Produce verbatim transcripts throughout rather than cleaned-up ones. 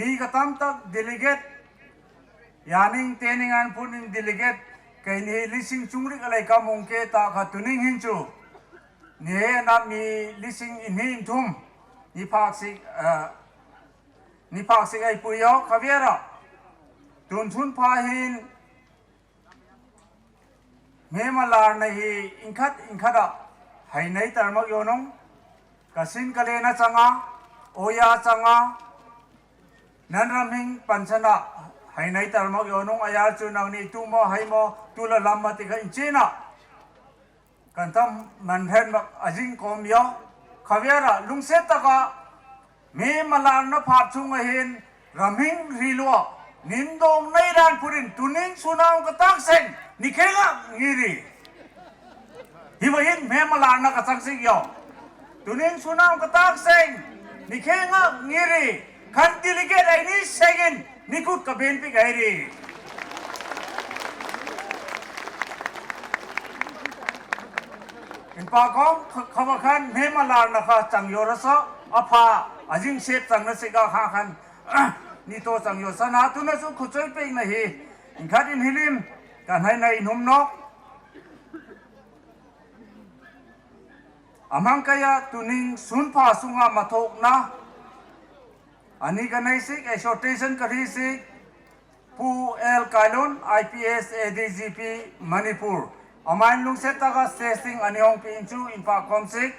Hi katam tak delegate, yaning tening an pun in delegate, kaini lising chungrik alai kamung ke ta ka tuning hinchu. Ni na mi lising in hin thum, ni phak sik, ah, ni phak sik ai puyo, khaviara. Tun chun pha hin, Mhe malarna hi inkhat inkhata hainai tarmak yonung, kasin kalena changa, oya changa, nan ramhing panchana hainai tarmak yonung, ayar chu nangni tumo haimo, tula lamma tika inchina. Kantam manhen mak ajing kom yo, khaviara lungset taka, Mhe malarna phat chunga hin ramhing rilua, nindong nairan purin tuning sunam katak seng, nikhenga ngiri. Hiva hin mhe malarna katak seng yo. Tuning sunam katak seng, nikhenga ngiri. Khan delegate aini sengin, nikut kaben pi gairi. Inpa kong, kh-, khava khan, mhe malarna kha chang yorasa, apha, ajing sep chang na sika kha khan, nito chang yosana, tuna su khuchoi pe na hi, inkhat in hilim, kan hai na inhum no. Amang kaya tuning sunpha sunga mathokna, ani kanai sik, exhortation kari sik, Pu L Kailun, I P S, A D G P, Manipur. Amain lungset taka stage sing ani hong pi inchu inpa kom sik.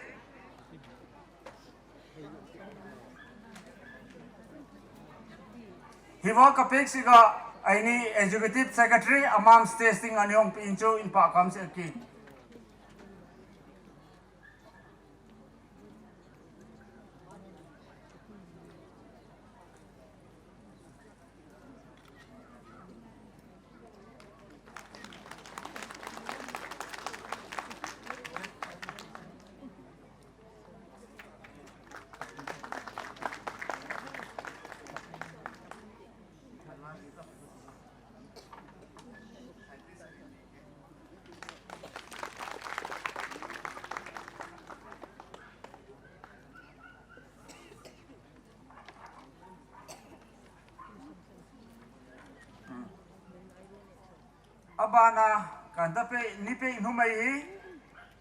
Hiva kapek sika aini Executive Secretary amam stage sing ani hong pi inchu inpa kom sik ki. Abana kanta pe ni pe numei hi.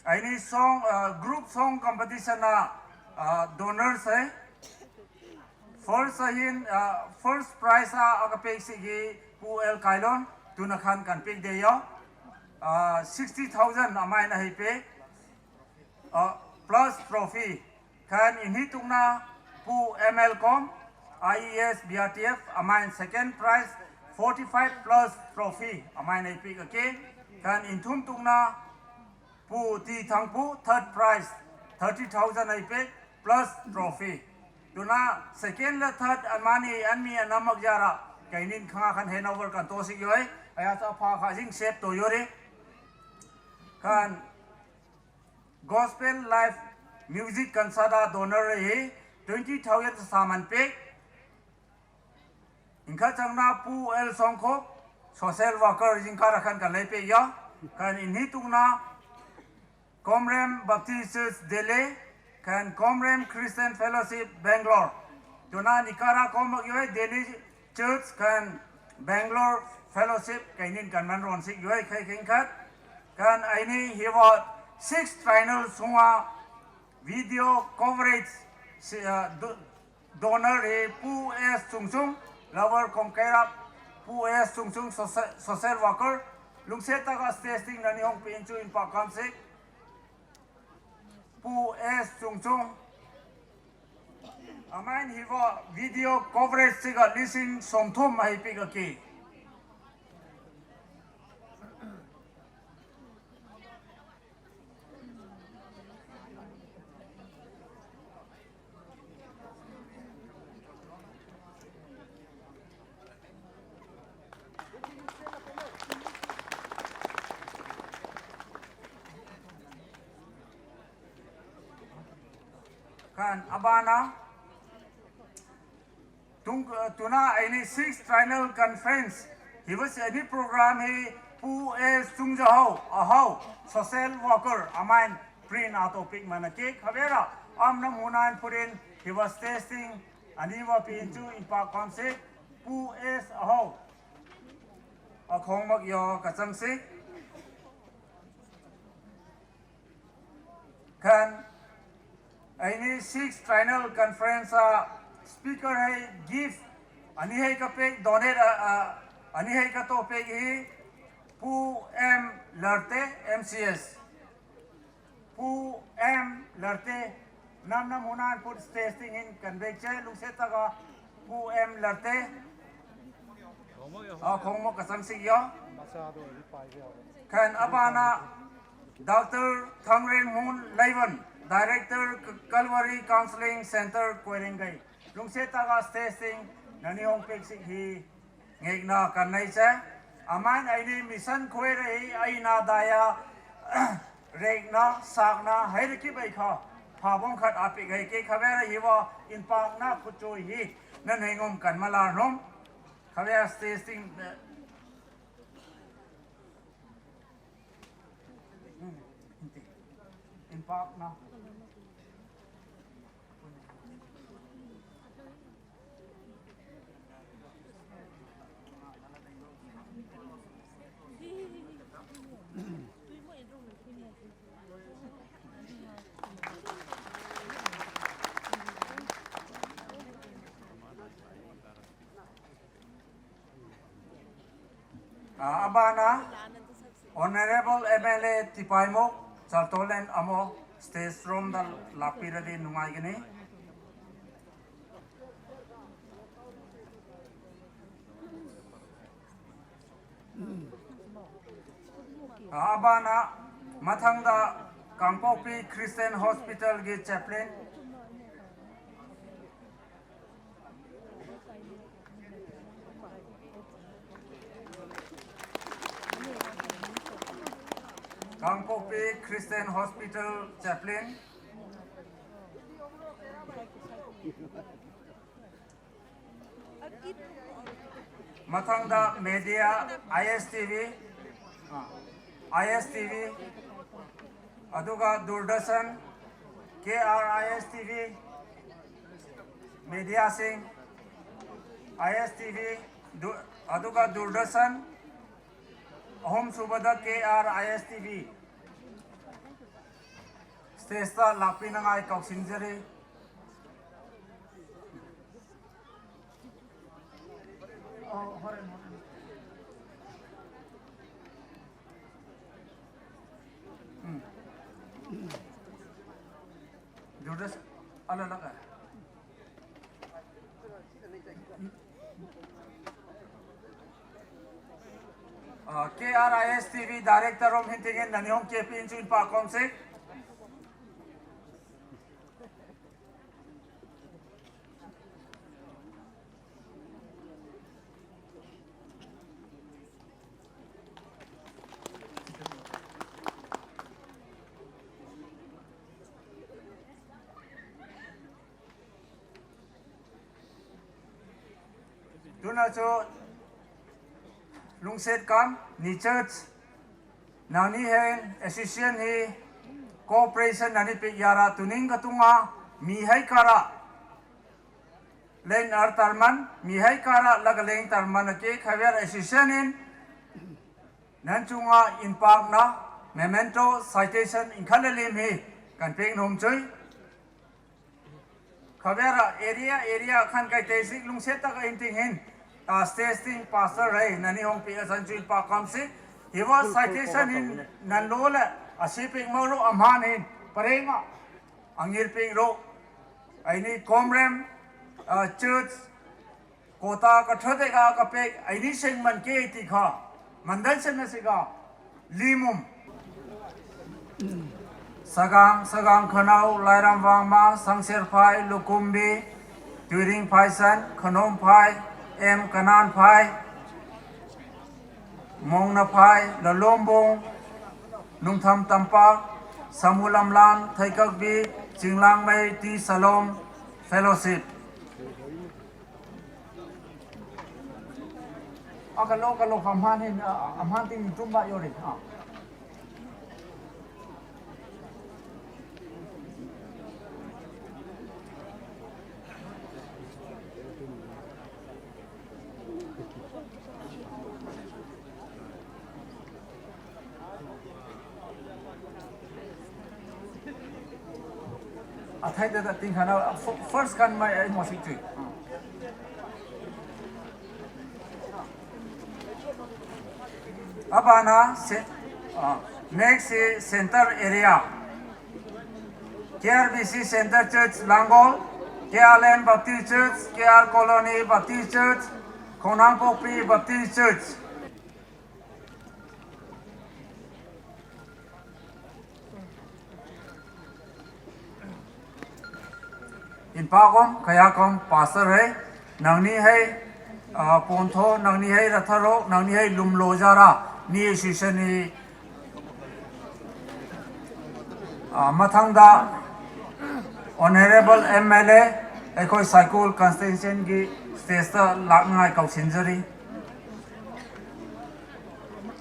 Aini song, uh, group song competition na, uh, donors hai. First ahin, uh, first prize a aga pe sigi Pu L Kailon, tuna khan kan pe de yo. Uh, sixty thousand amai na hi pe. Uh, plus trophy. Khan inhi tukna Pu M L Kom, I E S B R T F, amai second prize, forty-five plus trophy, amai na ipi kake. Khan inthum tukna Pu T Thangpu, third prize, thirty thousand ai pe, plus trophy. Tuna second le third amani anmi anamak jara, kainin khanga khan handover kan to sik yoi, aya sa pha kha jing sep to yore. Khan Gospel Life Music Kansada donor hi twenty thousand saman pe. Inka changna Pu L Songkho, social worker jingkara khan kan lei pe ya. Khan inhi tukna Komrem Baptist Church Delhi, khan Komrem Christian Fellowship Bangalore. Tuna nikara komak yoi Delhi Church khan Bangalore Fellowship kainin kan man ron sik yoi khai khen khat. Khan aini hiwa six triennial sunga video coverage si, uh, do, donor hi Pu S Chungchung, Lower Komkairap, Pu S Chungchung, social, social worker. Lungse taka stage ting nani hong pin chu in pa kan sik. Pu S Chungchung. Amain hiwa video coverage siga lising somthum ahi pika ki. Khan abana tung, tuna aini six triennial conference. Hiwa si ani program hi Pu S Chungjaho, aho, social worker, amain print a topic mana ke khabera, amna munan purin, hiwa testing, aniwa pinchu, in pa concept, Pu S aho. ꯑꯈꯣꯡꯃꯛ ꯌꯣ ꯀꯆꯪꯁꯤ꯫ ꯈꯟ ꯑꯩꯅꯤ six triennial conference ꯑ speaker ꯍꯩ gift ꯑꯅꯤ ꯍꯩ ꯀ ꯄꯦꯛ donate ꯑ, ꯑ, ꯑꯅꯤ ꯍꯩ ꯀ ꯇꯣ ꯄꯦꯛ ꯍꯤ ꯄꯨ ꯑꯦꯝ ꯂꯔꯇꯦ, M C S꯫ ꯄꯨ ꯑꯦꯝ ꯂꯔꯇꯦ, ꯅꯝ ꯅꯝ ꯍꯨꯅꯥꯟ ꯄꯨꯠ stage ꯇꯤꯡ ꯏꯟ convey ꯆꯦ ꯂꯨꯡꯁꯦ ꯇꯒ ꯄꯨ ꯑꯦꯝ ꯂꯔꯇꯦ꯫ ꯑ, ꯈꯣꯡꯃꯣ ꯀꯆꯪ ꯁꯤꯛ ꯌꯣ꯫ ꯈꯟ ꯑꯕꯥꯅ Doctor ꯊꯥꯡꯔꯦꯟ Mohan ꯂꯩꯕꯟ, Director Calvary Counseling Center ꯀꯣꯏꯔꯦꯡꯒꯩ꯫ ꯂꯨꯡꯁꯦ ꯇꯒ stage ꯇꯤꯡ ꯅꯅꯤ ꯍꯣꯡ ꯄꯦꯛ ꯁꯤꯛ ꯍꯤ ꯉꯦꯛꯅ ꯀꯟꯅꯩꯁꯦ꯫ ꯑꯃꯥꯏꯅ ꯑꯩꯅꯤ mission ꯈꯣꯏꯔꯛꯏ ꯑꯩꯅ ꯗꯥꯌꯥ ꯔꯦꯛꯅ ꯁꯥꯛꯅ ꯍꯩꯔꯛꯈꯤꯕ ꯑꯩꯈꯣ ꯐꯥꯕꯣꯡ ꯈꯠ ꯑꯄꯤꯛ ꯍꯩꯀꯦ ꯈꯕꯦꯔ ꯍꯤꯕꯣ ꯏꯟꯄꯥꯛꯅ ꯈꯨꯠꯆꯣꯏ ꯍꯤ ꯅ ꯅꯩꯉꯣꯝ ꯀꯟꯃ ꯂꯥꯔꯅꯣꯝ ꯈꯕꯦꯔ stage ꯇꯤꯡ ꯏꯟꯄꯥꯛꯅ ꯑ, ꯑꯕꯥꯅ Honorable M L A ꯇꯤꯄꯥꯏꯃꯣꯛ ꯆꯥꯔꯇꯣꯂꯦꯟ ꯑꯃꯣ stage ꯔꯣꯝꯗ ꯂꯥꯛꯄꯤꯔꯗꯤ ꯅꯨꯡꯉꯥꯏꯒꯅꯤ꯫ ꯑꯕꯥꯅ ꯃꯊꯪꯗ ꯀꯥꯡꯄꯣꯛꯄꯤ Christian Hospital ꯒꯤ chaplain, ꯀꯥꯡꯄꯣꯛꯄꯤ Christian Hospital chaplain꯫ ꯃꯊꯪꯗ media, I S T V, ꯑ, I S T V, ꯑꯗꯨꯒ Doordarshan, K R I S T V, mediaꯁꯤꯡ, I S T V, ꯗꯨ-, ꯑꯗꯨꯒ ꯗꯨꯔꯗꯔꯁꯟ, ꯑꯍꯨꯝꯁꯨꯕꯗ ꯀꯦ ꯑꯥꯔ ꯑꯥꯏ ꯑꯦꯁ ꯇꯤ ꯚꯤ ꯁ꯭ꯇꯦꯖꯇ ꯂꯥꯛꯄꯤꯅꯉꯥꯏ ꯀꯧꯁꯤꯟꯖꯔꯤ꯫ ꯎꯝ꯫ ꯖꯨꯗꯁ ꯑꯂ ꯂꯒ꯫ ꯑ, ꯀꯦ ꯑꯥꯔ ꯑꯥꯏ ꯑꯦꯁ ꯇꯤ ꯚꯤ director ꯔꯣꯝ ꯍꯤꯟꯇꯤꯡ ꯏꯟ ꯅꯅꯤꯍꯣꯡ ꯀꯦ ꯄꯤ ꯏꯟꯆꯨ ꯏꯟꯄꯥ ꯀꯣꯝꯁꯦ꯫ ꯇꯨꯅꯁꯨ ꯂꯨꯡꯁꯦꯠ ꯀꯥꯝ ꯅꯤꯆꯠ ꯅꯥꯅꯤ hand association ꯍꯤ cooperation ꯅꯥꯅꯤ ꯄꯤꯛ ꯌꯥꯔꯥ ꯇꯨꯅꯤꯡ ꯀꯇꯨꯡꯉꯥ ꯃꯤ ꯍꯩ ꯀꯥꯔꯥ ꯂꯦꯟ ꯑꯔ ꯇꯔꯃꯟ ꯃꯤ ꯍꯩ ꯀꯥꯔꯥ ꯂꯒ ꯂꯦꯡ ꯇꯔꯃꯟ ꯀꯦ ꯈꯕꯦꯔ association ꯏꯟ ꯅꯟ ꯆꯨꯡꯉꯥ ꯏꯟꯄꯥꯛꯅ memento citation ꯏꯟꯈꯠꯂ ꯂꯦꯝꯍꯤ ꯀꯟꯄꯦꯛ ꯅꯣꯡꯆꯨꯏ꯫ ꯈꯕꯦꯔ area area ꯈꯟ ꯀꯩ ꯇꯦꯁꯤꯛ ꯂꯨꯡꯁꯦꯠꯇꯒ ꯏꯟꯇꯤꯡ ꯍꯤꯟ, ꯑ, stage ꯇꯤꯡ pastor ꯔꯩ ꯅꯅꯤ ꯍꯣꯡ ꯄꯤ ꯑꯁꯟ ꯆꯨꯏ ꯄꯥꯀꯝ ꯁꯤ ꯍꯤꯋꯥ citation ꯍꯤꯟ ꯅꯟ ꯂꯣꯂ ꯑꯁꯤ ꯄꯤꯛ ꯃꯔꯨ ꯑꯝꯍꯥꯟ ꯍꯤꯟ ꯄꯔꯦꯡ ꯑ ꯑꯉꯤꯔ ꯄꯤꯛ ꯔꯣ ꯑꯩꯅꯤ ꯀꯣꯝꯔꯦꯝ, ꯑ, church ꯀꯣꯇꯥ ꯀꯊ꯭ꯔꯗꯦꯒ ꯀꯄꯦꯛ ꯑꯩꯅꯤ ꯁꯦꯡꯃꯟ ꯀꯦ ꯇꯤꯈꯥ ꯃꯟꯗꯟ ꯁꯦꯡꯅ ꯁꯤꯒ ꯂꯤꯃꯨꯝ꯫ ꯁꯒꯥꯡ, ꯁꯒꯥꯡ ꯈꯅꯧ, ꯂꯥꯏꯔꯝ ꯋꯥꯡꯃ, ꯁꯪꯁꯦꯔ ꯐꯥꯏ, ꯂꯨꯀꯨꯝꯕꯤ, ꯇꯨꯏꯔꯤꯡ ꯐꯥꯏꯁꯟ, ꯈꯅꯣꯝ ꯐꯥꯏ, ꯑꯦꯝ ꯀꯅꯥꯟ ꯐꯥꯏ, ꯃꯣꯡꯅ ꯐꯥꯏ, ꯂꯂꯣꯝꯕꯣꯡ, ꯅꯨꯡꯊꯝ ꯇꯝꯄꯥꯛ, ꯁꯃꯨ ꯂꯝꯂꯥꯟ, ꯊꯩꯀꯛꯕꯤ, ꯆꯤꯡꯂꯥꯡꯃꯩ, ꯇꯤ ꯁꯂꯣꯝ, fellowship꯫ ꯑ, ꯀꯜꯂꯣ, ꯀꯜꯂꯣ, ꯑꯝꯍꯥꯟ ꯍꯦꯟ-, ꯑ, ꯑꯝꯍꯥꯟ ꯇꯤꯡ ꯇꯨꯝꯕ ꯌꯧꯔꯦ꯫ ꯑ꯫ ꯑꯊꯩꯗꯗ ꯇꯤꯡꯈꯅ first ꯀꯟ ꯃꯥꯏ ꯑꯩ ꯃꯣꯁꯤꯛ ꯇꯨꯏ꯫ ꯑꯕꯥꯅ ꯁꯦ-, ꯑ, next is Centre area. K R B C Centre Church Langol, K R Lane Baptist Church, K R Colony Baptist Church, Khongnangpokpi Baptist Church. Inpakom, kayakom, pastor hai, nangni hai, ah, pontho, nangni hai ratharo, nangni hai lumlo jara, ni association ni, ah, mathangda, Honorable M L A, ꯑꯩꯈꯣꯏ ꯁꯥꯏꯀꯣꯜ constituency ꯒꯤ stage ꯇ ꯂꯥꯛꯅꯉꯥꯏ ꯀꯧꯁꯤꯟꯖꯔꯤ꯫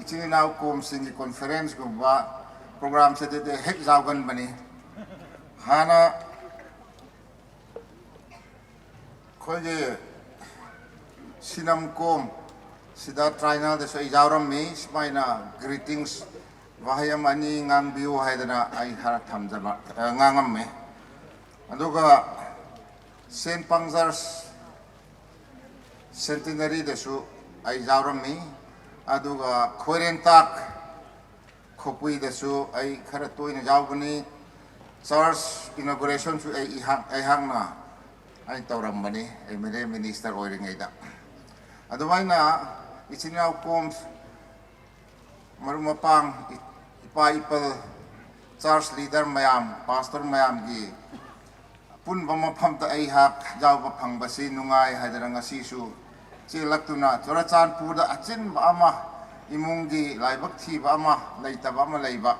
ꯏꯆꯤꯟ ꯏꯅꯥꯎ ꯀꯣꯝꯁꯤꯡꯒꯤ conference ꯀꯨꯝꯕ program ꯁꯤꯗꯗꯤ ꯍꯦꯛ ꯌꯥꯎꯒꯟꯕꯅꯤ꯫ ꯍꯥꯟꯅ ꯑꯩꯈꯣꯏꯒꯤ ꯁꯤꯅꯝ ꯀꯣꯝ ꯁꯤꯗ triennial ꯗꯁꯨ ꯑꯩ ꯌꯥꯎꯔꯝꯃꯤ꯫ ꯁꯨꯃꯥꯏꯅ greetings ꯋꯥꯍꯩ ꯑꯃ ꯑꯅꯤ ꯉꯥꯡꯕꯤꯌꯨ ꯍꯥꯏꯗꯅ ꯑꯩ ꯈꯔ ꯊꯝꯖꯕ, ꯑ, ꯉꯥꯡꯉꯝꯃꯤ꯫ ꯑꯗꯨꯒ ꯁꯦꯟ ꯄꯥꯡꯖꯔꯁ centenary ꯗꯁꯨ ꯑꯩ ꯌꯥꯎꯔꯝꯃꯤ꯫ ꯑꯗꯨꯒ ꯈꯣꯏꯔꯦꯟꯇꯥꯛ ꯈꯣꯄꯨꯏꯗꯁꯨ ꯑꯩ ꯈꯔ ꯇꯣꯏꯅ ꯌꯥꯎꯕꯅꯤ꯫ Church inauguration ꯁꯨ ꯑꯩ ꯏꯍꯥꯛ-, ꯑꯩꯍꯥꯛꯅ ꯑꯩ ꯇꯧꯔꯝꯕꯅꯤ, M L A minister ꯑꯣꯏꯔꯤꯉꯩꯗ꯫ ꯑꯗꯨꯃꯥꯏꯅ ꯏꯆꯤꯟ ꯏꯅꯥꯎ ꯀꯣꯝ ꯃꯔꯨꯞ ꯃꯄꯥꯡ, ꯏ-, ꯏꯄꯥ ꯏꯄꯜ, church leader ꯃꯌꯥꯝ, pastor ꯃꯌꯥꯝꯒꯤ ꯑꯄꯨꯟꯕ ꯃꯐꯝꯗ ꯑꯩꯍꯥꯛ ꯌꯥꯎꯕ ꯐꯪꯕꯁꯤ ꯅꯨꯡꯉꯥꯏ ꯍꯥꯏꯗꯅ ꯉꯁꯤꯁꯨ ꯆꯦꯜꯂꯛꯇꯨꯅ ꯆꯨꯔꯆꯥꯟꯄꯨꯔꯗ ꯑꯆꯤꯟꯕ ꯑꯃ, ꯏꯃꯨꯡꯒꯤ ꯂꯥꯏꯕꯛ ꯊꯤꯕ ꯑꯃ, ꯂꯩꯇꯕ ꯑꯃ ꯂꯩꯕ,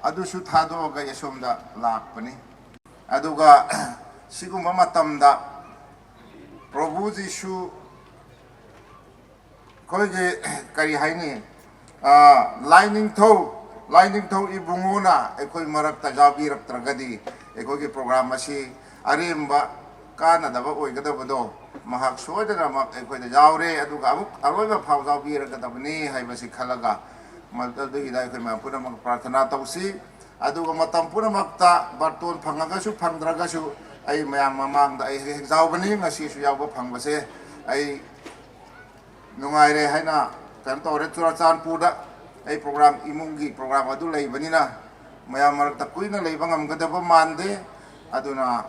ꯑꯗꯨꯁꯨ ꯊꯥꯗꯣꯛꯑꯒ ꯑꯩ ꯑꯁꯣꯝꯗ ꯂꯥꯛꯄꯅꯤ꯫ ꯑꯗꯨꯒ ꯁꯤꯒꯨꯝꯕ ꯃꯇꯝꯗ ꯄ꯭ꯔꯚꯨ ꯖꯤꯁꯨ ꯑꯩꯈꯣꯏꯒꯤ, ꯀꯔꯤ ꯍꯥꯏꯅꯤ, ꯑ, ꯂꯥꯏꯅꯤꯡꯊꯧ, ꯂꯥꯏꯅꯤꯡꯊꯧ ꯏꯕꯨꯡꯉꯣꯅ ꯑꯩꯈꯣꯏ ꯃꯔꯛꯇ ꯌꯥꯎꯕꯤꯔꯛꯇ꯭ꯔꯒꯗꯤ ꯑꯩꯈꯣꯏꯒꯤ program ꯑꯁꯤ ꯑꯔꯦꯝꯕ ꯀꯥꯟꯅꯗꯕ ꯑꯣꯏꯒꯗꯕꯗꯣ ꯃꯍꯥꯛ ꯁꯣꯏꯗꯅꯃꯛ ꯑꯩꯈꯣꯏꯗ ꯌꯥꯎꯔꯦ, ꯑꯗꯨꯒ ꯑꯃꯨꯛ ꯑꯔꯣꯏꯕ ꯐꯥꯎ ꯌꯥꯎꯕꯤꯔꯒꯗꯕꯅꯤ ꯍꯥꯏꯕꯁꯤ ꯈꯜꯂꯒ, ꯃꯗꯨꯗꯒꯤꯗ ꯑꯩꯈꯣꯏ ꯃꯌꯥꯝ ꯄꯨꯝꯅꯃꯛ ꯄ꯭ꯔꯥꯔꯊꯅꯥ ꯇꯧꯁꯤ꯫ ꯑꯗꯨꯒ ꯃꯇꯝ ꯄꯨꯝꯅꯃꯛꯇ ꯕꯥꯔꯇꯣꯟ ꯐꯪꯉꯒꯁꯨ ꯐꯪꯗ꯭ꯔꯒꯁꯨ ꯑꯩ ꯃꯌꯥꯝ ꯃꯃꯥꯡꯗ ꯑꯩ ꯍꯦꯛ ꯍꯦꯛ ꯌꯥꯎꯕꯅꯤ꯫ ꯉꯁꯤꯁꯨ ꯌꯥꯎꯕ ꯐꯪꯕꯁꯦ ꯑꯩ ꯅꯨꯡꯉꯥꯏꯔꯦ ꯍꯥꯏꯅ ꯀꯩꯅꯣ ꯇꯧꯔꯦ꯫ ꯆꯨꯔꯆꯥꯟꯄꯨꯔꯗ ꯑꯩ ꯄ꯭ꯔꯣꯒ꯭ꯔꯥꯝ, ꯏꯃꯨꯡꯒꯤ ꯄ꯭ꯔꯣꯒ꯭ꯔꯥꯝ ꯑꯗꯨ ꯂꯩꯕꯅꯤꯅ ꯃꯌꯥꯝ ꯃꯔꯛꯇ ꯀꯨꯏꯅ ꯂꯩꯕ ꯉꯝꯒꯗꯕ ꯃꯥꯟꯗꯦ꯫ ꯑꯗꯨꯅ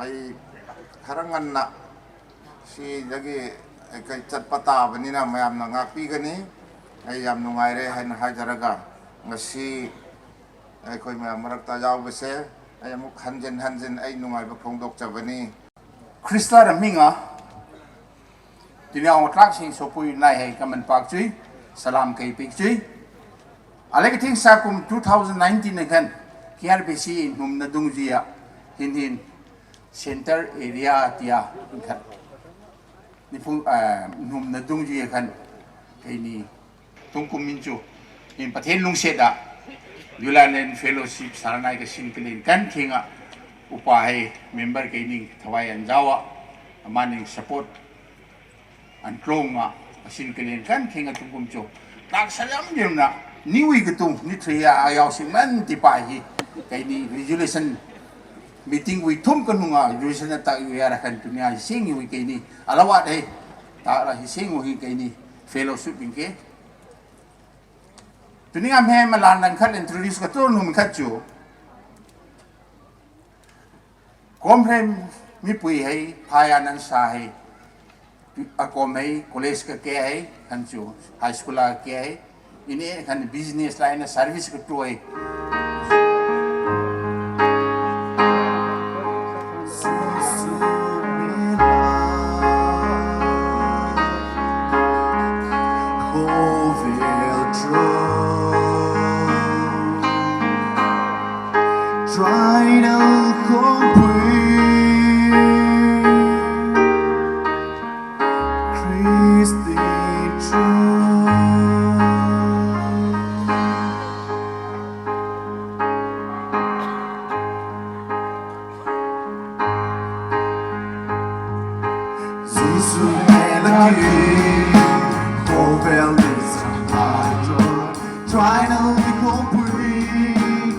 ꯑꯩ ꯈꯔ ꯉꯟꯅ ꯁꯤꯗꯒꯤ ꯑꯩꯈꯣꯏ ꯆꯠꯄ ꯇꯥꯕꯅꯤꯅ ꯃꯌꯥꯝꯅ ꯉꯥꯛꯄꯤꯒꯅꯤ꯫ ꯑꯩ ꯌꯥꯝ ꯅꯨꯡꯉꯥꯏꯔꯦ ꯍꯥꯏꯅ ꯍꯥꯏꯖꯔꯒ ꯉꯁꯤ ꯑꯩꯈꯣꯏ ꯃꯌꯥꯝ ꯃꯔꯛꯇ ꯌꯥꯎꯕꯁꯦ ꯑꯩ ꯑꯃꯨꯛ ꯍꯟꯖꯤꯟ ꯍꯟꯖꯤꯟ ꯑꯩ ꯅꯨꯡꯉꯥꯏꯕ ꯐꯣꯡꯗꯣꯛꯆꯕꯅꯤ꯫ ꯈ꯭ꯔꯤꯁꯇ ꯔꯝꯃꯤꯡ ꯇꯤꯅꯤꯌꯥ ꯋꯥꯇ꯭ꯔꯥꯛꯁꯤꯡ ꯁꯣꯄꯨꯏ ꯅꯥꯏ ꯍꯩ ꯀꯃꯟ ꯄꯥꯛ ꯆꯨꯏ, ꯁꯂꯥꯝ ꯀꯩ ꯄꯤꯛ ꯆꯨꯏ꯫ ꯑꯂꯦꯒ ꯊꯤꯡ ꯁꯥꯀꯨꯝ two thousand nineteen ꯅ ꯈꯟ ꯀꯦ ꯑꯥꯔ ꯄꯤ ꯁꯤ ꯅꯨꯝꯅ ꯗꯨꯡꯖꯤꯌꯥ ꯍꯤꯟ ꯍꯤꯟ ꯁꯦꯟꯇꯔ ꯑꯦꯔꯤꯌꯥ ꯇꯤꯌꯥ ꯈꯟ ꯅꯤꯐꯨ ꯅꯨꯝꯅ ꯗꯨꯡꯖꯤꯌꯥ ꯈꯟ ꯀꯩꯅꯤ ꯇꯨꯡ ꯀꯨꯝꯃꯤꯟꯆꯨ ꯏꯟ ꯄꯊꯦꯟ ꯂꯨꯡꯁꯦꯗ ꯖꯨꯂꯥꯏꯂꯦꯟ ꯐꯦꯂꯣꯁꯤꯞ ꯁꯥꯔꯅꯥꯏꯒ ꯁꯤꯟ ꯀꯂꯦꯟ ꯀꯟ ꯊꯦꯡꯉ ꯎꯄꯥ ꯍꯩ ꯃꯦꯝꯕꯔ ꯀꯩꯅꯤꯡ ꯊꯋꯥꯏ ꯑꯟꯖꯥꯋ ꯑꯃꯥꯅꯤꯡ ꯁꯄꯣꯔꯠ ꯑꯟꯀ꯭ꯂꯣꯡꯉ ꯑꯁꯤꯟ ꯀꯂꯦꯟ ꯀꯟ ꯊꯦꯡꯉ ꯇꯨꯡ ꯀꯨꯝꯆꯨ ꯇꯥꯛ ꯁꯂꯝ ꯌꯦꯡꯅ ꯅꯤꯎꯏ ꯀꯇꯨꯡ ꯅꯤꯊ꯭ꯔꯤꯌꯥ ꯑꯌꯥꯎꯁꯤꯡ ꯃꯟ ꯇꯤꯄꯥ ꯍꯤ ꯀꯩꯅꯤ ꯔꯤꯖꯨꯂꯦꯁꯟ ꯃꯤꯇꯤꯡ ꯋꯤ ꯊꯨꯝ ꯀꯅꯨꯡꯉ ꯔꯤꯖꯨꯂꯦꯁꯟ ꯇꯥꯛ ꯌꯥꯔ ꯈꯟ ꯇꯨꯅꯤꯌꯥ ꯁꯤꯡ ꯋꯤ ꯀꯩꯅꯤ ꯑꯂꯋꯥꯠ ꯍꯩ ꯇꯥꯛ ꯁꯤꯡ ꯋꯤ ꯀꯩꯅꯤ ꯐꯦꯂꯣꯁꯤꯞ ꯏꯟꯀꯦ ꯇꯨꯅꯤꯡ ꯑꯝꯍꯦ ꯃꯂꯥꯟ ꯂꯪꯈꯠ introduce ꯀꯇꯨꯔ ꯅꯨꯃꯤꯠ ꯈꯠꯆꯨ ꯀꯣꯝ ꯍꯦ ꯃꯤꯄꯨꯏ ꯍꯩ ꯐꯥꯌꯥ ꯅꯟ ꯁꯥ ꯍꯩ ꯑꯀꯣꯝ ꯍꯩ college ꯀ ꯀꯦ ꯍꯩ ꯈꯟꯆꯨ high school ꯀ ꯀꯦ ꯍꯩ ꯏꯅꯦ ꯈꯟ business line service ꯀ ꯇꯨ ꯍꯩ Try to complete Christian truth. Zuzu melody, Kovel is a hydro. Try to be complete.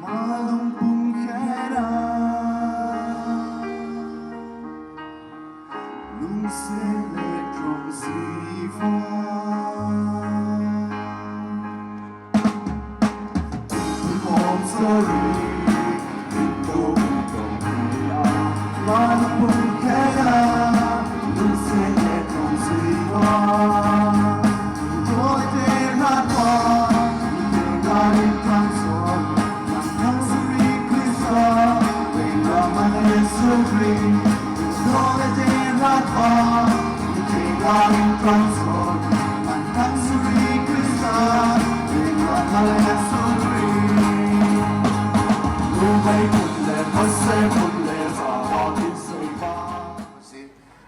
Malung pung khera, lungse le trong siva. Om sorry, ꯁꯤ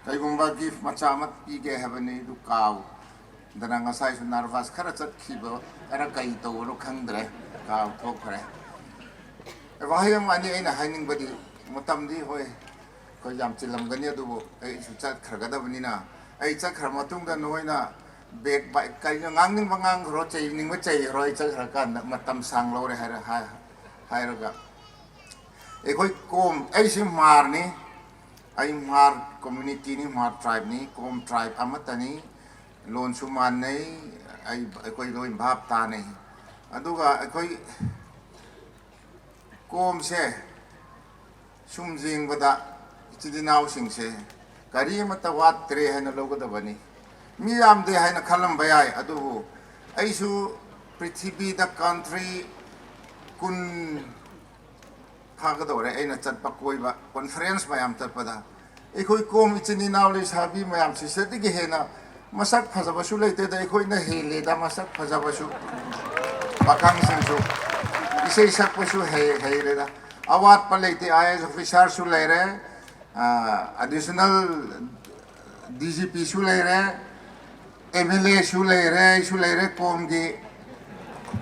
ꯀꯩꯒꯨꯝꯕ ꯒꯤꯐ ꯃꯆꯥ ꯑꯃ ꯄꯤꯒꯦ ꯍꯥꯏꯕꯅꯤ, ꯑꯗꯨ ꯀꯥꯎꯗꯅ ꯉꯁꯥꯏꯁꯨ ꯅꯔꯚꯁ ꯈꯔ ꯆꯠꯈꯤꯕ, ꯈꯔ ꯀꯩ ꯇꯧꯕꯅꯣ ꯈꯪꯗ꯭ꯔꯦ, ꯀꯥꯎꯊꯣꯛꯈ꯭ꯔꯦ꯫ ꯋꯥꯍꯩ ꯑꯃ ꯑꯅꯤ ꯑꯩꯅ ꯍꯥꯏꯅꯤꯡꯕꯗꯤ, ꯃꯇꯝꯗꯤ ꯍꯣꯏ ꯑꯩꯈꯣꯏ ꯌꯥꯝ ꯆꯤꯜꯂꯝꯒꯅꯤ, ꯑꯗꯨꯕꯨ ꯑꯩꯁꯨ ꯆꯠꯈ꯭ꯔꯒꯗꯕꯅꯤꯅ, ꯑꯩ ꯆꯠꯈ꯭ꯔ ꯃꯇꯨꯡꯗ ꯅꯣꯏꯅ ꯕꯦꯛ ꯕꯥꯏꯛ ꯀꯔꯤꯅꯣ ꯉꯥꯡꯅꯤꯡꯕ ꯉꯥꯡꯈ꯭ꯔꯣ, ꯆꯩꯅꯤꯡꯕ ꯆꯩꯈ꯭ꯔꯣ, ꯑꯩ ꯆꯠꯈ꯭ꯔꯀꯥꯟꯗ ꯃꯇꯝ ꯁꯥꯡ ꯂꯧꯔꯦ ꯍꯥꯏꯔ-, ꯍꯥꯏ-, ꯍꯥꯏꯔꯒ ꯑꯩꯈꯣꯏ ꯀꯣꯝ, ꯑꯩꯁꯤ ꯃꯥꯔꯅꯤ, ꯑꯩ ꯃꯥꯔ ꯀꯝꯃ꯭ꯌꯨꯅꯤꯇꯤꯅꯤ, ꯃꯥꯔ ꯇ꯭ꯔꯥꯏꯕꯅꯤ, ꯀꯣꯝ ꯇ꯭ꯔꯥꯏꯕ ꯑꯃꯠꯇꯅꯤ, ꯂꯣꯟꯁꯨ ꯃꯥꯟꯅꯩ, ꯑꯩ, ꯑꯩꯈꯣꯏ ꯂꯣꯏ ꯚꯥꯞ ꯇꯥꯅꯩ꯫ ꯑꯗꯨꯒ ꯑꯩꯈꯣꯏ ꯀꯣꯝꯁꯦ ꯁꯨꯝ ꯌꯦꯡꯕꯗ ꯏꯆꯤꯜ ꯏꯅꯥꯎꯁꯤꯡꯁꯦ ꯀꯔꯤ ꯑꯃꯠꯇ ꯋꯥꯠꯇ꯭ꯔꯦ ꯍꯥꯏꯅ ꯂꯧꯒꯗꯕꯅꯤ꯫ ꯃꯤ ꯌꯥꯝꯗꯦ ꯍꯥꯏꯅ ꯈꯜꯂꯝꯕ ꯌꯥꯏ, ꯑꯗꯨꯕꯨ ꯑꯩꯁꯨ ꯄ꯭ꯔꯤꯊꯤꯕꯤꯗ ꯀꯟꯇ꯭ꯔꯤ ꯀꯨꯟ ꯐꯥꯒꯗꯧꯔꯦ ꯑꯩꯅ ꯆꯠꯄ ꯀꯣꯏꯕ, ꯀꯣꯟꯐꯔꯦꯟꯁ ꯃꯌꯥꯝ ꯆꯠꯄꯗ꯫ ꯑꯩꯈꯣꯏ ꯀꯣꯝ ꯏꯆꯤꯟ ꯏꯅꯥꯎ ꯂꯩꯁꯥꯕꯤ ꯃꯌꯥꯝ ꯁꯤꯁꯇꯔꯗꯒꯤ ꯍꯦꯟꯅ ꯃꯁꯛ ꯐꯖꯕꯁꯨ ꯂꯩꯇꯦꯗ, ꯑꯩꯈꯣꯏꯅ ꯍꯦꯜꯂꯦꯗ ꯃꯁꯛ ꯐꯖꯕꯁꯨ꯫ ꯄꯥꯈꯪꯁꯤꯡꯁꯨ ꯏꯁꯩ ꯁꯛꯄꯁꯨ ꯍꯩ-, ꯍꯩꯔꯦꯗ꯫ ꯑꯋꯥꯠꯄ ꯂꯩꯇꯦ, ꯑꯥꯏ ꯑꯦꯁ ꯑꯣꯐꯤꯁꯥꯔꯁꯨ ꯂꯩꯔꯦ, ꯑꯦꯗꯤꯁꯅꯦꯜ ꯗꯤ ꯖꯤ ꯄꯤꯁꯨ ꯂꯩꯔꯦ, ꯑꯦꯝ ꯑꯦꯜ ꯑꯦꯁꯨ ꯂꯩꯔꯦ, ꯑꯩꯁꯨ ꯂꯩꯔꯦ ꯀꯣꯝꯒꯤ꯫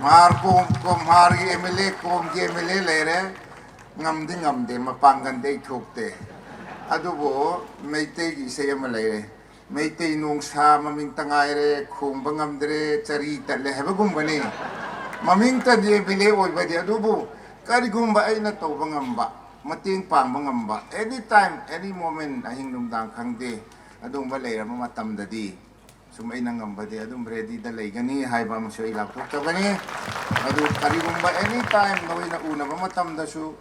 ꯃꯥꯔ ꯀꯣꯝ, ꯀꯣꯝ ꯃꯥꯔꯒꯤ ꯑꯦꯝ ꯑꯦꯜ ꯑꯦ, ꯀꯣꯝꯒꯤ ꯑꯦꯝ ꯑꯦꯜ ꯑꯦ ꯂꯩꯔꯦ꯫ ꯉꯝꯗꯤ ꯉꯝꯗꯦ, ꯃꯄꯥꯡꯒꯜꯗꯤ ꯑꯩ ꯊꯣꯛꯇꯦ꯫ ꯑꯗꯨꯕꯨ ꯃꯩꯇꯩꯒꯤ ꯏꯁꯩ ꯑꯃ ꯂꯩꯔꯦ, "ꯃꯩꯇꯩ ꯅꯣꯡꯁꯥ ꯃꯃꯤꯡꯇ ꯉꯥꯏꯔꯦ, ꯈꯣꯡꯕ ꯉꯝꯗ꯭ꯔꯦ, ꯆꯔꯤ ꯇꯠꯂꯦ" ꯍꯥꯏꯕꯒꯨꯝꯕꯅꯤ꯫ ꯃꯃꯤꯡꯇꯗꯤ ꯑꯦꯝ ꯑꯦꯜ ꯑꯦ ꯑꯣꯏꯕꯗꯤ, ꯑꯗꯨꯕꯨ ꯀꯔꯤꯒꯨꯝꯕ ꯑꯩꯅ ꯇꯧꯕ ꯉꯝꯕ, ꯃꯇꯦꯡ ꯄꯥꯡꯕ ꯉꯝꯕ, any time, any moment, ꯑꯍꯤꯡ ꯅꯨꯡꯗꯥꯡ ꯈꯪꯗꯦ, ꯑꯗꯨꯒꯨꯝꯕ ꯂꯩꯔꯕ ꯃꯇꯝꯗꯗꯤ ꯁꯨꯝ ꯑꯩꯅ ꯉꯝꯕꯗꯤ ꯑꯗꯨꯝ ready ꯗ ꯂꯩꯒꯅꯤ ꯍꯥꯏꯕ ꯑꯃꯁꯨ ꯑꯩ ꯂꯥꯎꯊꯣꯛꯆꯕꯅꯤ꯫ ꯑꯗꯨ ꯀꯔꯤꯒꯨꯝꯕ any time ꯅꯣꯏꯅ ꯎꯅꯕ ꯃꯇꯝꯗꯁꯨ